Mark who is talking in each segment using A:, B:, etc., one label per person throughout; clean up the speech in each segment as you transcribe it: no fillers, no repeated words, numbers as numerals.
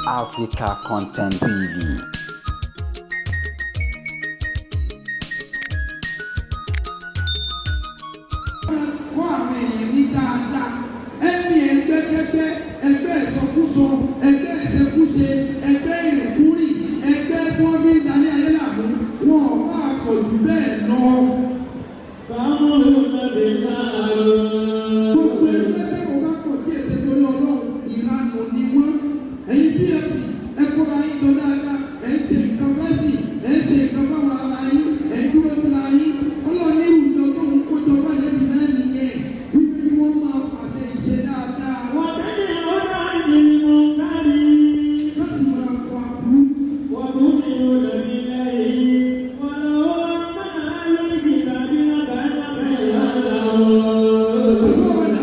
A: Africa Content TV.
B: Kọ́ àwọn èèyàn ní dáadáa. Ẹni ẹgbẹ́kẹ́gbẹ́, ẹgbẹ́ ìsọkúsọ, ẹgbẹ́ ìṣekúṣe, ẹgbẹ́ ìrìnkúrì, ẹgbẹ́ tí wọ́n fi ń dalẹ̀ ayé làmú, wọn ò bá pọ̀ jù bẹ́ẹ̀ lọ.
C: فأمرون بالمعروف.
B: Gbogbo ẹgbẹ́ tí mo bá pọ̀ tí èsè torí Ọlọ́run, ìlànà ni wọ́n. Ẹ̀yin PFC, ẹ kóra yín jọ dáadáa, ẹ̀ ń ṣe nǹkan fẹ́sì, ẹ̀ ń ṣe nǹkan fáwọn ara yín, ẹ̀ ń dúró síra yín. Ọlọ́run ní ìwùjọ tó ń kójọ bá lẹ́bi náà nìyẹn wípé kí wọ́n máa pàṣẹ ìṣe dáadáa.
C: وتنهون عن المنكر.
B: Wọ́n sì máa kọ aburú.
C: وتؤمنون بالله. ولو آمن أهل الكتاب لكان خيرا لهم.
B: Ọ̀sán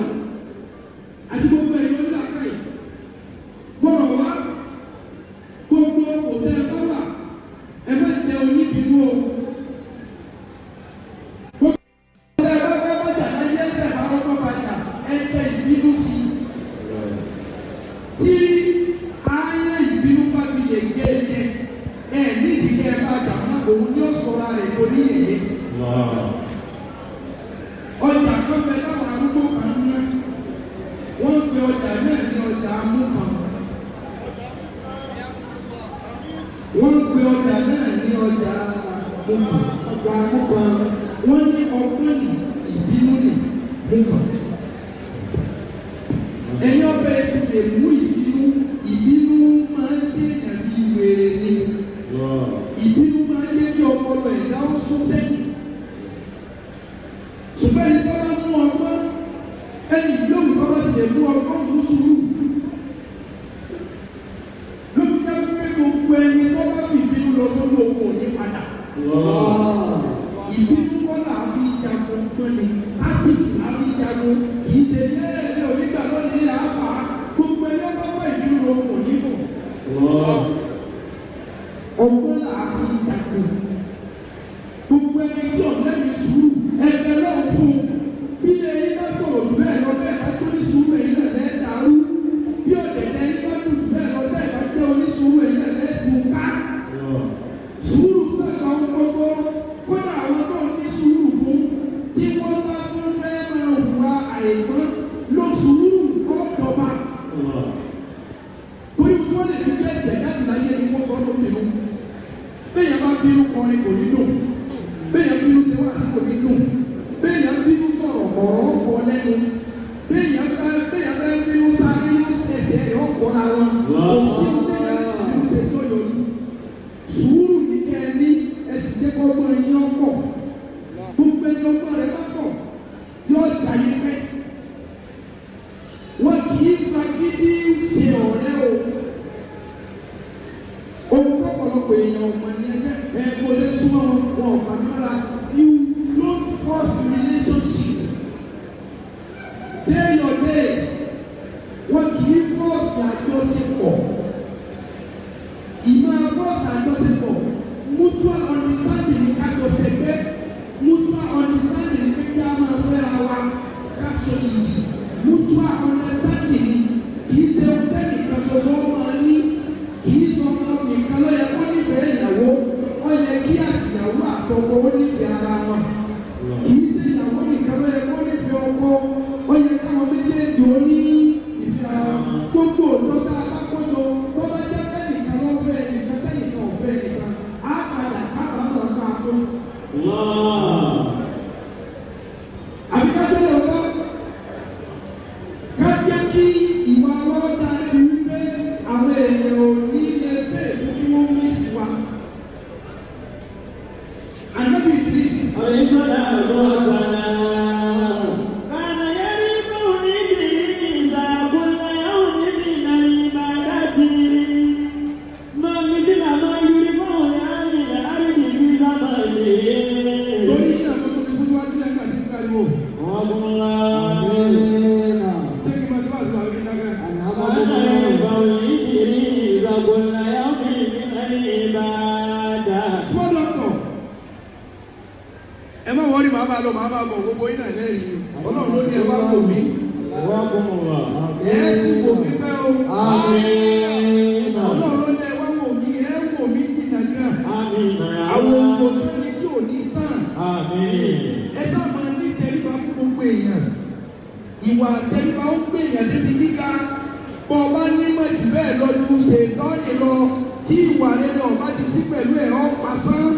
B: àti gbogbo ẹ̀yọ́ nílàkàyè gbọ́dọ̀ wá gbogbo òtẹ́ ẹ bá wà, ẹ má jẹ oníbínú o. Gbogbo òtẹ́ ẹ bá fẹ́ bàjá láyé, ẹ̀jẹ̀ bá rọ́pò bàjá, ẹ tẹ ìbínú sí i. Tí ayé ìbínú bá fi lè gé e jẹ, ẹ nídìí kẹ́ ẹ bá jà mọ́, òun ni ó sọra rẹ̀ lórí yẹ̀yẹ́. Ọjà kan bẹ láwọn arúgbó kan ń ná, wọ́n ń pe ọjà náà ní ọjà amúkan. Wọ́n ń pe ọjà náà ní ọjà amúkan.
D: Ọjà amúkan.
B: Wọ́n ní ọgbọ́n ní ìbínú ní múkan. Ẹ̀yin ọbẹ̀ ti lè mú ìbínú. Ìbínú máa ń ṣèyàn bí wèrè ni. Ìbínú máa ń yé kí ọpọlọ ẹ̀dá ó sún sẹ́yìn, ṣùgbọ́n ẹni tó bá mú ọgbọ́n, ẹni yóò tó bá ti lè mú ọgbọ́n, mú sùúrù. Ló fi jẹ́ pé gbogbo ẹni tó bá fi ìbínú lọ sójú ogun ò ní padà. Ìbínú kọ́ là á fi jagun, gbọ́n ni, tactics là á fi jagun, kì í ṣe lẹ́ẹ̀lẹ́ onígbà lónìí là á fà á. Gbogbo ẹni tó bá ìbínú lọ kò ní bọ̀. Ọgbọ́n là á fi jagun. Gbogbo ẹni tí ọ̀lẹ́ mi sùúrù, ẹgbẹ́ náà fún un. Bí ẹyin bá tọ̀rọ̀ jù bẹ́ẹ̀ lọ, bẹ́ẹ̀ bá tó ní sùúrù, ẹ̀yin náà lẹ́ẹ̀ dàrú. Bí ọ̀dẹ̀dẹ̀ ẹyin bá dùn jù bẹ́ẹ̀ lọ, bẹ́ẹ̀ bá jẹ́ onísùúrù, ẹ̀yin náà lẹ́ẹ̀ tún ká. Sùúrù sábà ń gbogbo. Kódà àwọn tó ń ní sùúrù fún, tí wọ́n bá tún fẹ́ máa hùwà àìmọ́, lọ sùúrù ọ̀dọ̀ba, torí wọ́n lè fi bẹ́ẹ̀ tẹ̀ jáde láyé ni wọ́n sọ ọ́ lóbìnú. Bẹ́ẹ̀ bá bínú kọrin, kò ní dùn. Bẹ́ẹ̀ bínú ṣe wá sí, kò ní dùn. Bẹ́ẹ̀ bínú sọ̀rọ̀, ọ̀rọ̀ ọkọ̀ lẹ́nu. Bẹ́ẹ̀ bá bínú sáré, yóò ṣẹ̀ṣẹ̀ rẹ̀ ọkọ̀ ra wọn. Kò sí bẹ́ẹ̀ bínú ṣe tó yọ ní. Sùúrù ní kẹ́ ẹ ní, ẹ sì jẹ́ kọ́ ọgbọ́n ẹ̀yìn ọkọ̀. Gbogbo ẹni ọgbọ́n rẹ bá pọ̀, yóò jàyè pẹ́. Wọn kì í fagídí ṣe ọ̀rẹ́ o. Ohun tọ́pọ̀lọpọ̀ èèyàn ọmọ ní ẹgbẹ́ ẹ kò lè súnmọ́ wọn, wọn ò fà mí mọ́ra. You don't force relationship. Day your day. Wọn kì í force àjọṣepọ̀. Ìmọ̀ force àjọṣepọ̀, mutual understanding ní kájọṣepẹ́. Mutual understanding ní pé kí a máa fẹ́ra wa, ká so yìí. Mutual understanding ní, kì í ṣe ohun tẹ́nìkan ṣoṣo máa ní. Kì í sọ ọmọ nìkan ló yẹ kó nífẹ̀ẹ́ ìyàwó, ó yẹ kí àtìyàwó àtọkọ ó nífẹ̀ẹ́ ara wọn. Kì í ṣe ìyàwó nìkan ló yẹ kó nífẹ̀ẹ́ ọkọ, ó yẹ káwọn méjèèjì ó ní ìfẹ́ ara wọn. Gbogbo òótọ́ tá a bá kójọ, tó bá jẹ́ pé nìkan ló fẹ́ nìkan, tẹ́nìkan ò fẹ́ nìkan, á padà kábàámọ̀ ká tó. Àbí ká tó lọ bá ká jẹ́ kí ìwà wa dá lẹ́nu wípé àwọn èèyàn ò ní lè bẹ́ẹ̀ fún kí wọ́n mí sí wa. Ànábì Idris.
C: عليه الصلاة والسلام كان يرث إدريس كل يوم من العبادة ما مثل ما يرفع لأهل الأرض في زمانه.
B: Lórí ìyá tó tóbi fún síwájú lẹ́ka tí ń pariwo. Ṣé kí n máa ti wá sí àwọn ìdákẹ́?
C: كان يرفع إدريس كل يوم من العبادة.
B: Small doctor. Ẹ má wọrí, màá máa lọ, màá máa bọ̀, gbogbo yín náà lẹ́yìn. Ọlọ́run ló ní ẹ wá wò mí. Ẹ sì wò mí pẹ́ o.
C: آمين.
B: Bọ́ ọ bá nímọ̀ jù bẹ́ẹ̀ lọ ju ṣètọ́ni lọ tí ìwà rẹ lọ bá ti sí pẹ̀lú ẹ̀ ọ́ pasán.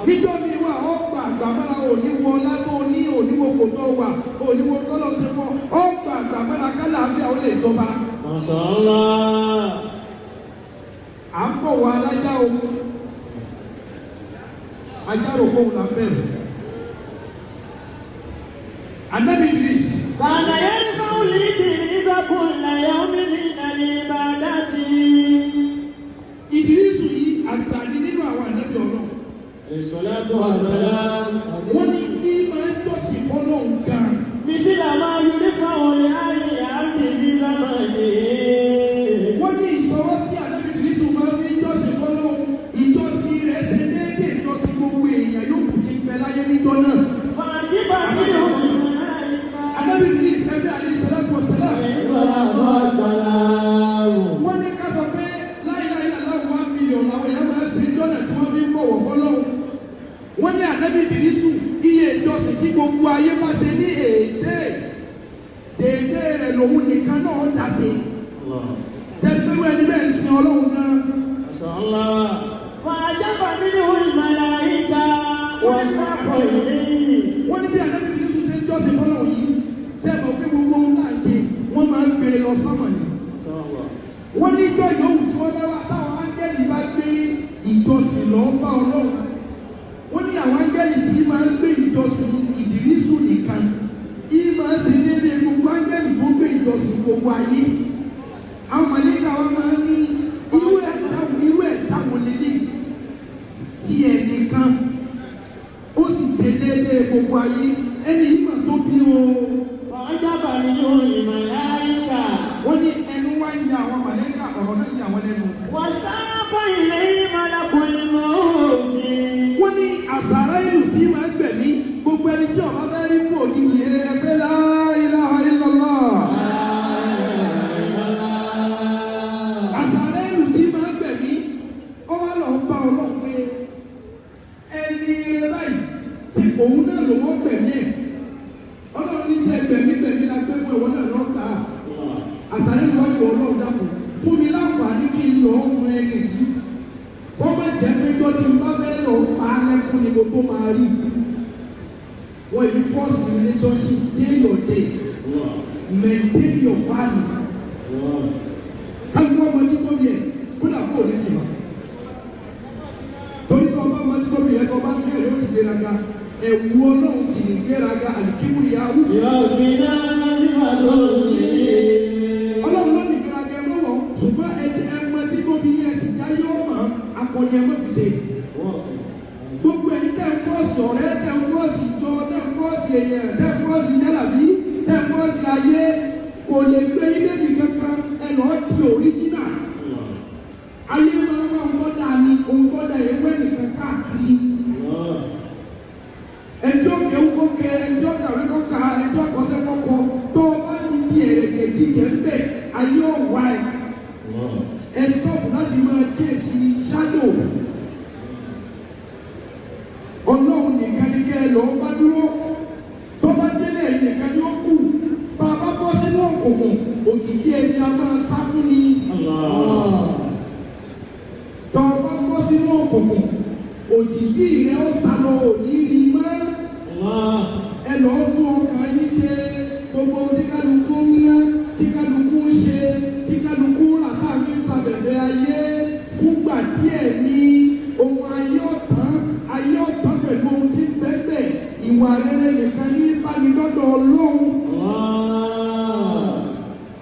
B: Níjọ́ mi wà ọ́ gbà àgbàmọ́ra òníwọ látó ní òníwọ kò tó wà òníwọ tọ́lọ́ ṣe fọ́ ọ́ gbà àgbàmọ́ra kálàáfíà ó lè jọba.
C: Masha Allah.
B: À ń bọ̀ wọ alájá o. Ajá rò kóhùn là ń bẹ̀rù. Ànábì Idris.
C: كان يرفع الإدريس كل يوم من العبادة.
B: Ìdírísù yìí àgbà ni nínú àwọn ànábì Ọlọ́run.
C: الصلاة والسلام.
B: Wọ́n ní kí máa ń jọ́sìn fọ́lọ́run gan.
C: مثل ما يرفع لأهل الأرض في زمانه.
B: Wọ́n ní ìsọwọ́ tí ànábì Ìdírísù máa ń fi jọ́sìn fọ́lọ́run. Ìjọsìn rẹ̀ ṣe déédéé ìjọsìn gbogbo èèyàn yóò kù ti pẹ́ láyé níjọ́ náà.
C: فعجب منه الملائكة.
B: Ànábì Ìdírísù ẹgbẹ́ alayhi salatu wassalam.
C: الصلاة والسلام.
B: Wọ́n ní ká sọ pé láìláì aláwọ̀ 1 million làwọn èèyàn máa ń ṣe jọ́nà tí wọ́n fi ń bọ̀wọ̀ fọ́lọ́run. Wọ́n ní ànábì Ìdírísù iye ìjọsìn tí gbogbo ayé bá ṣe ní èdè èdè rẹ̀ lòun nìkan náà dá sí. Sẹ́ni pé ẹni bẹ́ẹ̀ ń sin Ọlọ́run náà.
C: ما شاء الله. فعجب منه الملائكة واشتاقوا إليه.
B: Wọ́n ní bí ànábì Ìdírísù ṣe ń jọ́sìn fọ́lọ́run yìí sẹ́ni pé gbogbo ohun náà ṣe wọ́n máa ń gbé lọ sọ́mọ̀ ni.
C: ما شاء الله.
B: Wọ́n ní ìjọ yòówù tí wọ́n bá wá táwọn áńgẹ́lì bá gbé ìjọsìn lọ bá Ọlọ́run. Wọ́n ní àwọn áńgẹ́lì tí máa ń gbé ìjọsìn Ìdírísù nìkan kí máa ń ṣe déédéé gbogbo áńgẹ́lì tó gbé ìjọsìn gbogbo ayé. Àwọn màlẹ́kà wa máa ń ní irú ẹ̀ táwọn irú ẹ̀ táwọn lélẹ̀ tí ẹnìkan ó sì ṣe déédéé gbogbo ayé ẹni yìí mà tó bí o.
C: فعجب منه الملائكة.
B: Wọ́n ní ẹnu wá ń ya àwọn màlẹ́kà ọ̀rọ̀ náà ń ya àwọn lẹ́nu.
C: واشتاق إليه ملك الموت.
B: Wọ́n ní àsàrà ìlú tí máa ń gbẹ̀mí gbogbo ẹni tí ọba bá rí kú ògidì ẹgbẹ́ la ilaha illallah. Àsàrà ìlú tí máa ń gbẹ̀mí ó wá lọ bá Ọlọ́run pé ẹni rẹ báyìí tí òun náà ló wọ́n gbẹ̀mí ẹ̀. Ọlọ́run ní sẹ́ gbẹ̀mí gbẹ̀mí la gbé fún ìwọ náà lọ́ọ́ gbà á. Àsàrà ìlú wájú Ọlọ́run dàpọ̀ fún mi láǹfààní kí n lọ́ọ́ mọ ẹni yìí kọ́ má jẹ́ pé tó ti bá fẹ́ lọ pa á lẹ́kún ni gbogbo máa rí. Wọ́n yìí force relationship day your day, maintain your value. Kálukú ọmọ tí tóbi ẹ̀ kódà kó o ní fi hàn. Torí tó ọba ọmọ tí tóbi ẹ̀ tó ọba ń kẹ́ ẹ̀ yóò di gbéraga. Ẹ̀wù Ọlọ́run sì ní gbéraga àlùkíwù yahoo.
C: ربنا لما
B: Ọlọ́run ló ní gbéraga ẹ mọ̀wọ́ ṣùgbọ́n ẹ ẹmọ tí tóbi yẹn sì já yóò mọ̀ akọni ẹ mọ̀ fi ṣe. Gbogbo ẹni tẹ́ ń fọ́ọ̀sì ọ̀rẹ́ tẹ́ ń fọ́ọ̀sì ìjọ tẹ́ ń fọ́ọ̀sì èèyàn tẹ́ ń fọ́ọ̀sì jálàbí tẹ́ ń fọ́ọ̀sì ayé kò lè gbé ilé mi kankan ẹ lọ́ọ́ di òríjínà. Ayé máa ń wá òǹkọ́dà ni òǹkọ́dà ewé nìkan káàkiri. Ẹjọ́ kéwú kó ké ẹjọ́ kàwé kó kà ẹjọ́ kọsẹ́ kó kọ tó o bá ti di èrèké tí kẹ́ ń bẹ̀ ayé ọ̀wá ẹ̀. Ẹ stop láti máa chase shadow. Ọlọ́run nìkan ní kẹ́ ẹ lọ́ọ́ bá dúró tó bá délé ẹ̀yìn nìkan ní ó kù bá a bá bọ́ sínú òkùnkùn òkìkí ẹni a máa sá fún ni tó o bá bọ́ sínú òkùnkùn òjìjí rẹ ó sá lọ òní rí mọ́ ẹ lọ́ọ́ tún ọkàn yín ṣe gbogbo tí kálukú ń ná tí kálukú ń ṣe tí kálukú ń rà káàmì sàbẹ̀bẹ̀ ayé fúngbà díẹ̀ ní ohun ayé ọ̀tán ayé ọ̀tán pẹ̀lú ohun tí ń bẹ́ẹ̀ ìwà rere nìkan ní bánidọ́dọ̀ Ọlọ́run.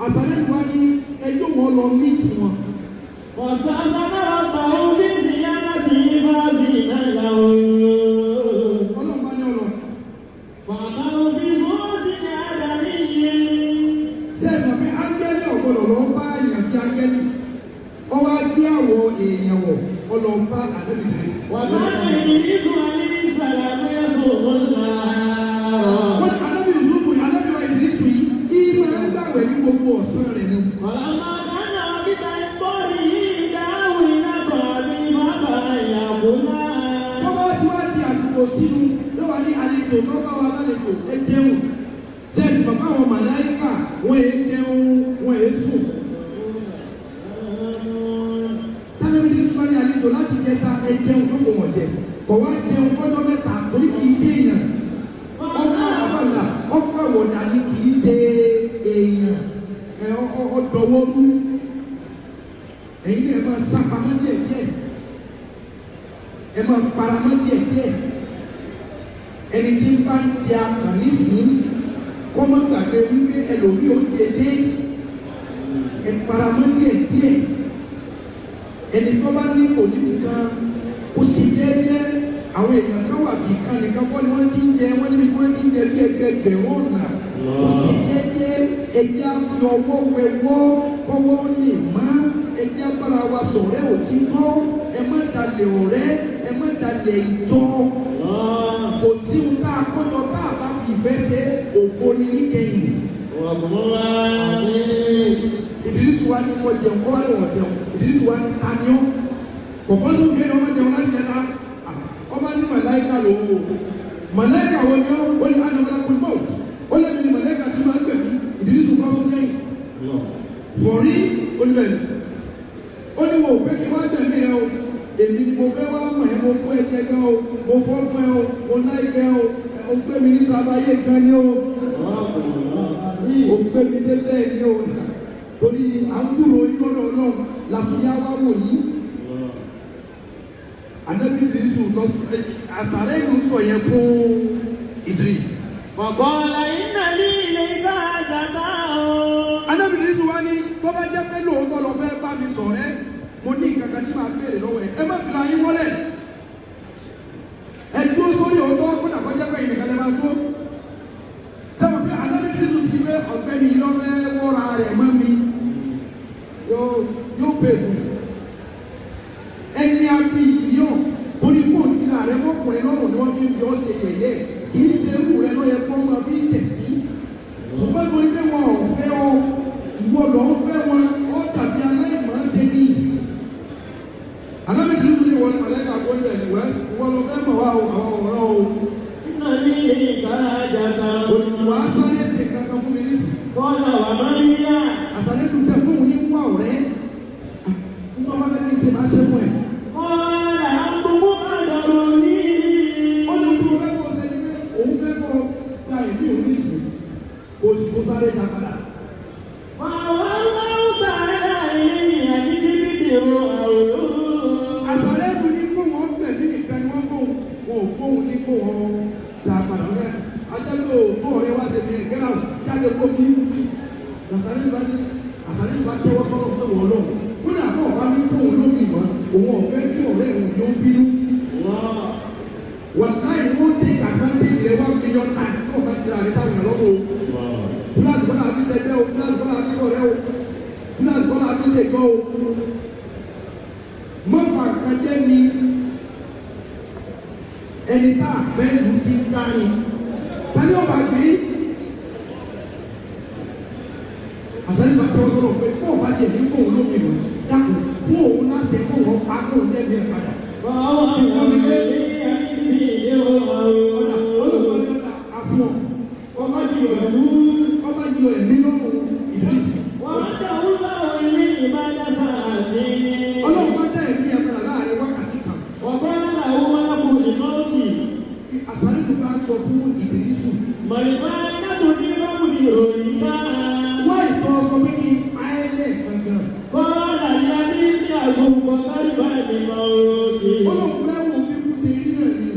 B: Àsàlẹ̀ wa ní ẹjọ́ wọn lọ míìtì wọn.
C: واستأذن ربه بزيارته فأذن له.
B: Ọlọ́run bá ní ọlọ.
C: فأتاه في صورة آدمي.
B: Ṣé ẹ mọ̀ pé áńgẹ́lì ọ̀gbọ́dọ̀ lọ bá èèyàn bí áńgẹ́lì? Ó wá gbé àwọ̀ èèyàn wọ̀ ọlọ́run bá ànábì Ìdírísù.
C: وكان إدريس عليه السلام يصوم النهار.
B: Wọ́n ní ànábì Yusufu ànábì wa Ìdírísù yìí kí máa ń gbàwẹ̀ ní gbogbo ọ̀sán rẹ̀ ni.
C: ولما كان وقت إفطاره دعاه إلى طعام فأبى أن يأكله.
B: Wọ́n bá ti wá di àsìkò sínú ló wà ní àlejò tó bá wa lálejò ẹ jẹun. Ṣé ẹ sì mọ̀ pé àwọn màláíkà wọ́n èé jẹun wọ́n èé sùn. Kọ̀ wá jẹun fọ́jọ́ 3 torí kì í ṣe èèyàn. Ọkọ̀ àbàlà ọkọ̀ àwọ̀dà ni kì í ṣe èèyàn. Ẹ ọdọwọ́ rú. Ẹ̀yin náà ẹ máa sá pamọ́ díẹ̀ díẹ̀. Ẹ máa paramọ́ díẹ̀ díẹ̀. Ẹni tí ń bá ń jẹ akàn nísìnyí kọ́mọ́ gbàgbé wípé ẹlòmíì ó jẹ dé. Ẹ paramọ́ díẹ̀ díẹ̀. Ẹni tó bá ní kò níbi kan kó sì jẹ́jẹ́. Àwọn èèyàn kan wà bí kan nìkan kọ́ ni wọ́n ti ń jẹ, wọ́n níbi wọ́n ti ń jẹ bí ẹgbẹgbẹ̀rún ọ̀nà. Kó sì jẹ́jẹ́. Ẹjẹ́ á fi ọwọ́ wẹwọ́ kọ́wọ́ lè má. Ẹjẹ́ á bára wa sọ̀rẹ́ òtítọ́. Ẹ má dalẹ̀ ọ̀rẹ́, ẹ má dalẹ̀ ìjọ. Kò sí ohun tá a kọ́jọ tá a bá fi ìfẹ́ ṣe, òfo ni níkẹyìn. Ìdírísù wa ní wọ́n jẹun, kọ́ wá ní wọ́n jẹun. Ìdírísù wa ní taniọ́. Kọ̀kọ́ tó gbé ọmọ jẹun láti jẹta. Ọba ní màláìka lòun o. Màláìka wo ni ó? Ó ní àná ọlá kúlmọ̀. Ó lẹ́bi ní màláìka tí máa ń gbẹ̀mí. Ìdírísù kọ́ sún sẹ́yìn. Fọ̀rí olùbẹ̀rẹ̀. Ó ní wọn ò fẹ́ kí wọ́n gbẹ̀mí rẹ o. Èmi ni mo fẹ́ wá mọ̀ ẹ́, mo kó ẹ jẹ gan o, mo fọ́ fún ẹ o, mo láìpẹ́ o, o gbé mi ní trabayé gan ni o, o gbé mi débẹ̀ ni o. Torí à ń gbúrò ìgbọ́dọ̀ náà làfíà wá wò yìí. Ànábì Idris lọ àsàrẹ́ ìlú sọ yẹn fún Idris.
C: Ọ̀kọ́lá iná ní ilé ìgbà àjàgbá o.
B: Ànábì Idris wá ní tó bá jẹ́ pé lóòótọ́ lọ fẹ́ bá mi sọ̀rẹ́, mo ní nǹkan kan tí màá béèrè lọ́wọ́ ẹ̀. Ẹ má fi ra yín wọlé. Ẹ dúró sórí òótọ́ kó dàgbà jẹ́ pé ìnìkan lè máa dúró. Sẹ́wọ̀n pé Ànábì Idris ti pé ọ̀gbẹ́ni lọ́fẹ́ wọ́ra rẹ̀ mọ́ mi. Yóò pè fún mi. Ẹni abí yìí torí kò tira rẹ mọ́kùnrin lọ́rùn ni wọ́n fi ń fi ọ́ ṣe yẹ̀yẹ́, kì í ṣe irú rẹ lọ́yẹ kó máa fi ṣẹ̀ sí. Ṣùgbọ́n torí pé wọn ò fẹ́ ọ, ìwọ lọ ń fẹ́ wọn, ọ dàbí aláìmọ̀ ṣe ní. Ànábì Idris ní ìwọ ni màlẹ́kà kó ń bẹ̀ níwẹ̀, ìwọ lọ fẹ́ mọ̀ wá o, àwọn ọ̀rọ̀ o.
C: Iná ní ilé ìgbà àjàgbá o.
B: Wàá sáré ṣe kankan fún mi nísìnyí.
C: Kọ́lá wà má rí yá.
B: Àṣàlẹ́ dùn sẹ́ fóun ní wá ọ̀rẹ́. Nítorí wọn bá fẹ́ kí n ṣe máa ṣe fún ẹ.
C: Kọ́lá gbogbo àdàrú ní.
B: Ó ní ohun tó fẹ́ kọ́ ṣe ni pé òun fẹ́ kọ́ gba ẹ̀mí òun nísìnyí. Kò sì tó sáré ta padà.
C: Àwọn ọlọ́ọ̀tà ilé ìyàgídí bíbí o àwòrán.
B: Àṣàlẹ́ dùn ní kó wọ́n gbẹ̀mí nìkan ni wọ́n fóun. Wọn ò fóun ní kó wọ́n ta padà rẹ̀. Ajẹ́lò fún ọ̀rẹ́ wá ṣe fi gẹ́rà jáde kó bí. Àṣàlẹ́ bá ní àṣàlẹ́ bá tẹ́wọ́ sọ́rọ̀ pé wọ́n lọ. Kódà kó ọ̀bá ní fóun lómi ìmọ̀, òun ọ̀fẹ́ kí ọ̀rẹ́ òun yóò bínú. Wàláì wọ́n take advantage rẹ̀ 1 million times fún ọ̀bá tira rẹ̀ sáwọn ìrànlọ́wọ́ o. Fúlàsì bọ́lá àbí sẹ́gbẹ́ o, fúlàsì bọ́lá àbí sọ̀rẹ́ o, fúlàsì bọ́lá àbí sẹ́gbọ́ o. Mọ́fà kan jẹ́ ni ẹni tá a fẹ́ lù ti ń dárin. Tani ọba gbé? Àṣàlẹ̀ bá tẹ́wọ́ sọ̀rọ̀ pé kó ọba tiẹ̀ ní fóun lómi mọ̀ dákun fún òun láṣẹ kó wọ́n pa kó lẹ́mìí ẹ̀ padà. Ọ̀dà olùkọ́ ni ọ̀dà àfọ̀ ọba yìí ẹ̀mí ọba yìí ẹ̀mí lọ́rùn Idris. Ọlọ́run bá dá ẹ̀mí ẹ̀ padà láàrin wákàtí kan. Àṣàlẹ̀ ló bá sọ fún Ìdírísù. Wá ìtọ́ sọ pé kí n pa ẹ́ lẹ́ẹ̀kan gan. Ọlọ́run fẹ́ wo bí kú ṣe rí náà ni.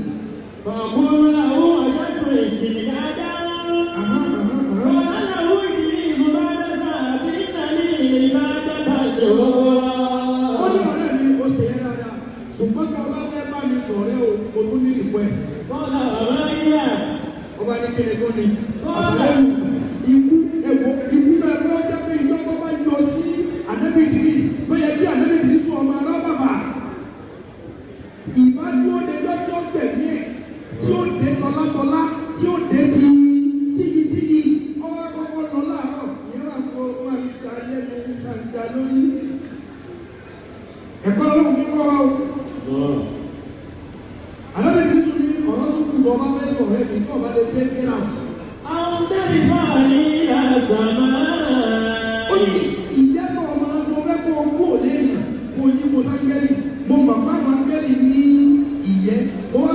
B: Àhán, àhán, àhán. Ó ní ọ̀rẹ́ mi, ó ṣe é dáadáa. Ṣùgbọ́n tí ọba fẹ́ bá mi sọ̀rẹ́ o, mo tún ní request. Ọba ní kíni tó ní. Àṣàlẹ̀ ikú ẹ̀wọ̀ ikú náà ló jẹ́ pé ìjọ tó bá yọ sí Ànábì Idris tó yẹ kí Ànábì Idris ọmọ arábàbà. Ìbádúró de lọ́jọ́ gbẹ̀mí ẹ̀ tí ó dé tọ́látọ́lá tí ó dé ti tíyítíyí ọwọ́ akọ́kọ́ lọ láàárọ̀ ìyẹn wà kó máa ń gba lẹ́nu máa ń gba lórí. Ẹ̀kọ́ lọ́wọ́ mi kọ́ ọ. Ànábì Idris ní ọ̀rọ̀ tó kù bọ́ bá fẹ́ sọ̀rọ̀ ẹ̀ mi tó ọba lè ṣe é out. Ó ní ìjẹ́ tó ọmọ mo fẹ́ kó o kú òde èèyàn kó o yí mo sáńgẹ́lì mo mọ̀ pé àwọn áńgẹ́lì ní ìyẹ́ mo wá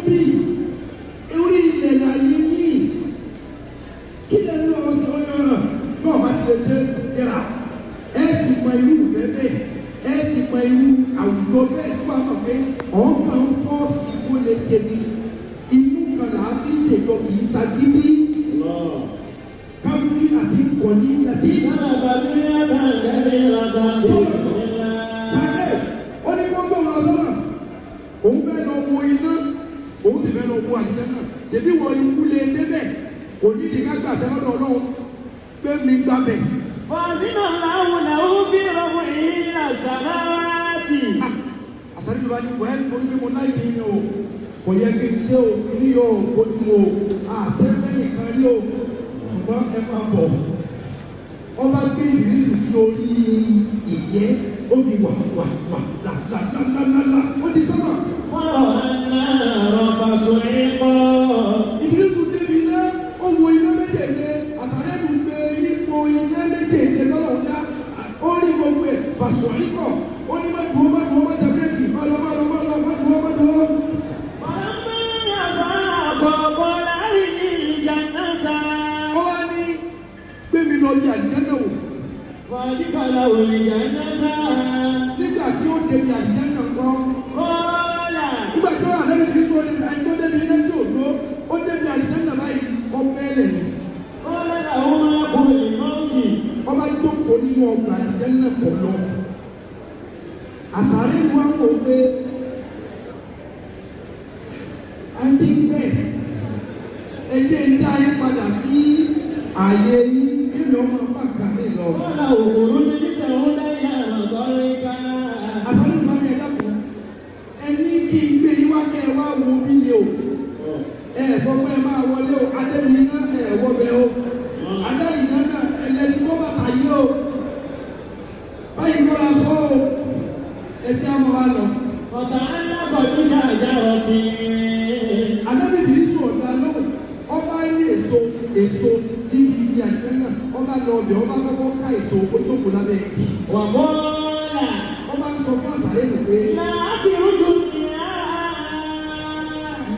B: bí orí ilẹ̀ láyé yìí kí lè lọ sí ọ̀nà náà bá ti lè ṣe yẹra ẹ sì mọ irú ìfẹ́ bẹ́ẹ̀, ẹ sì mọ irú àwùjọ bẹ́ẹ̀ tí wàá mọ̀ pé ọ̀kan fọ́ọ̀sì kó lè ṣe ni inú kan là á fi ṣèjọ kì í ṣagídí káfí àti kọ̀ní àti sáré. Ó ní kó gbóhùn lọ sọ́nà, òun fẹ́ lọ wo iná, òun sì fẹ́ lọ wo àdìsẹ́ náà. Ṣèbí wọ ikú lè débẹ̀, kò ní ìdí ká gbàṣẹ lọ́dọ̀ Ọlọ́run pé mi gbàbẹ̀.
C: فأذن الله له في رفعه إلى السماوات.
B: Àsáré ló bá ní wẹ́ẹ́ torí pé mo láì ní o, kò yẹ kí n ṣe o, ní o ojú o àṣẹ fẹ́yìn kan rí o, ṣùgbọ́n ẹ máa bọ̀. Ọba gbé ìrísí sí orí ìyẹ́, ó fi wà wà wà là là là là là là, ó di sọ́mà.
C: فرأى النار فصعق.
B: Ìbílísù débi iná, ó wo iná méjèèjì. Àsáré ló gbé ipò iná méjèèjì lọ́wọ́ dá, ó rí gbogbo ẹ̀ fàṣọ ikọ̀. Ó ní má dúró, má dúró, má tẹ bírèkì, má lọ, má lọ, má lọ, má dúró, má dúró.
C: فلما أفاق قال أرني الجنة.
B: Ó wá ní gbé mi lọ bí àlìjánnà wò.
C: فأدخله الجنة.
B: Nígbà tí ó débi àlìjánnà ńkọ́?
C: قال
B: Nígbà tí ó wà lẹ́nu kí ó débi àyè tó débi iná tí ò dúró, ó débi àlìjánnà báyìí, ó bẹ́ẹ̀lẹ̀ ni.
C: قال له ملك الموت.
B: Ọba jókòó nínú ọgbà àlìjánnà kọ̀ lọ. Àsàrí wa ń wò pé àti bẹ́ẹ̀ ẹjẹ́ ń dá yín padà sí ààyè yín kí ni ọmọ bá kà mí lọ.
C: قال اخرج لتعود إلى مضرك.
B: Àsàrí wa ní ẹ̀dá kan ẹni kí n gbé yín wá kẹ́ ẹ wá wo bí ni o. Ẹ sọ pé ẹ máa wọlé o, adébíyí náà ẹ wọbẹ o, adébíyí náà ẹlẹ́sìn kọ́ bàtà yìí o, báyìí kọ́ la sọ o, ẹ jẹ́ àmọ́ wa lọ.
C: وتعلق بشجرة.
B: Anábìbí sùn ọ̀dà lóhùn, ọba rí èso èso níbi ibi àjẹ́ náà, ọba lọ ọbẹ̀, ọba kọ́kọ́ ká èso, ó jókòó lábẹ́ igi.
C: وقال
B: Ọba ń sọ fún àṣàyè nù pé
C: لا أخرج منها.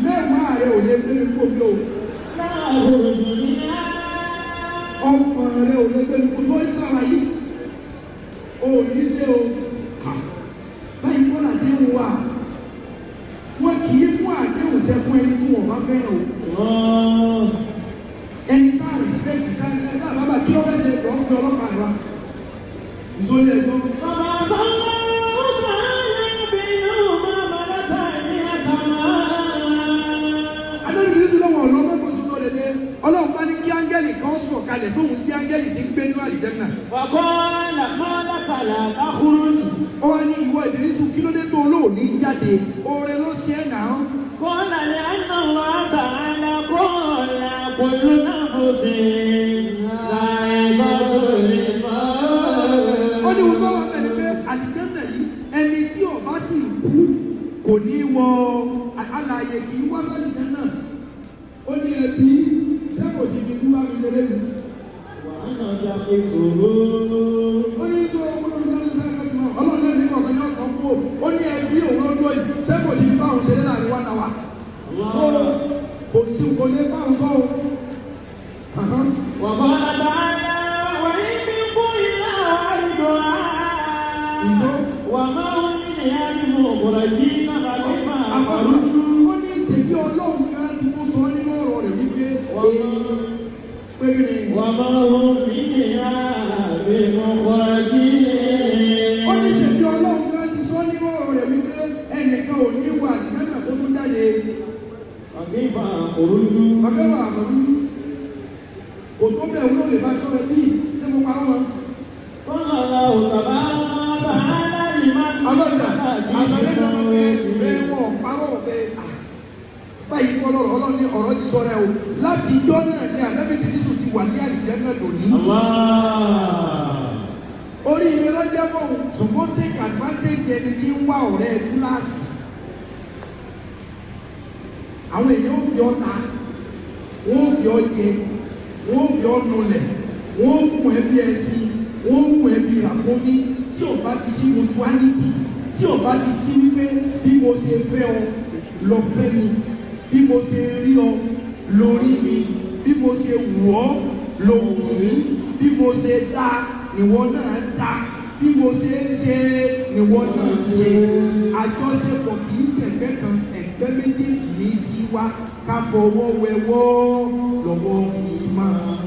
B: mẹ́wàá rẹ ò lè gbé mi kó mi o.
C: لا أخرج منها.
B: Ọmọ rẹ ò lè gbé mi kó sórí sára yìí o ò ní ṣe o. Ha! Báyìí kọ́ làdéhùn wa, wọn kì í mú àdéhùn ṣẹ fún ẹni tí wọn bá fẹ́ràn o.
C: الله.
B: Ẹni tá a rìsẹ́ẹ̀tì tá a bá bá kí ló fẹ́ ṣe lọ́ọ́ fi ọlọ́pàá rẹ wa ìsọlẹ̀ ẹ̀gbọ́n.
C: فبعث الله تعالى بينهما ملكان أكمان.
B: Adébíyí ní lọ́wọ́ ọ̀lọ́ mọ́kò sí lọ́lẹ̀ ṣe, Ọlọ́run bá ní kí áńgẹ́lì kan sọ̀ kalẹ̀ tóun kí áńgẹ́lì ti ń gbé nínú àlìjẹ́nà.
C: وقال ما لك لا تخرج؟
B: Ó wá ní ìwọ Ìdírísù, kí ló dé tó olóòní jáde? Oore ló ṣe é nà án.
C: قال لأن الله تعالى قال كل نفس ذائقة
B: Ó ní
C: الموت.
B: wọn bá wà bẹ́ẹ̀ ni pé àlìjẹ́nà yìí, ẹni tí ó bá ti kú kò ní wọ, alààyè kì í wá sálìjẹ́nà. Ó ní ẹbí sẹ́kò ti fi kú bá mi ṣeré mi.
C: وأنا سقيته.
B: Ó ní tó Ọlọ́run lẹ́nu ọ̀kan ní ọ̀kan kú. Ó ní ẹbí òun lọ́dọ̀ yìí sẹ́kò ti fi bá òun ṣeré láàrin wá náà wà. Kò sí kò lè bá òun sọ o.
C: وقال تعالى وإن منكم إلا واردها وما هم منها بمخرجين فكيف أخرجوا.
B: Ó ní ìṣèbí Ọlọ́run kan tí mo sọ nínú ọ̀rọ̀ rẹ̀ wípé pé kí ni.
C: وما هم منها بمخرجين.
B: Ó ní ìṣèbí Ọlọ́run kan ti sọ nínú ọ̀rọ̀ rẹ̀ wípé ẹnìkan ò ní wà nígbà tó tún jáde.
C: وكيف أخرجوا.
B: Bàbá wà àmọ́ kò tó bẹ̀ wúlò lè bá tó ẹ bí ṣé mo parọ́ wọn.
C: قال الله تبارك وتعالى لمن
B: Àbájá àṣàlẹ̀ náà pé bẹ́ẹ̀ wọ́n parọ́ bẹ́ẹ̀ báyìí kọ́ lọ́rọ̀. Ọlọ́run ní ọ̀rọ̀ ti sọ rẹ o. Láti ijọ́ náà ni ànábì Dírísù ti wà ní àlìjẹ́nnà lónìí.
C: الله.
B: Orí mi lọ́jọ́ mọ̀ ọ́n, ṣùgbọ́n take advantage ẹni tí ń wá ọ̀rẹ́ túláàsì. Àwọn èèyàn ò fi ọ́ ta, wọ́n ò fi ọ́ jẹ, wọ́n ò fi ọ́ nulẹ̀, wọ́n ò kún ẹbí ẹṣin, wọ́n ò kún ẹbí ràkúnmí tí ò bá ti sí mutuality, tí ò bá ti sí wípé bí mo ṣe fẹ́ ọ lọ fẹ́ mi. Bí mo ṣe rí ọ lórí mi, bí mo ṣe wù ọ́ ló wù mí, bí mo ṣe dá ìwọ náà dá, bí mo ṣe ń ṣe ìwọ náà ṣe. Àjọṣepọ̀ kì í ṣẹ̀gbẹ́ kan, ẹ̀gbẹ́ méjèèjì ní tiwa. Ká fọwọ́ wẹwọ́ lọ́wọ́ fi máa.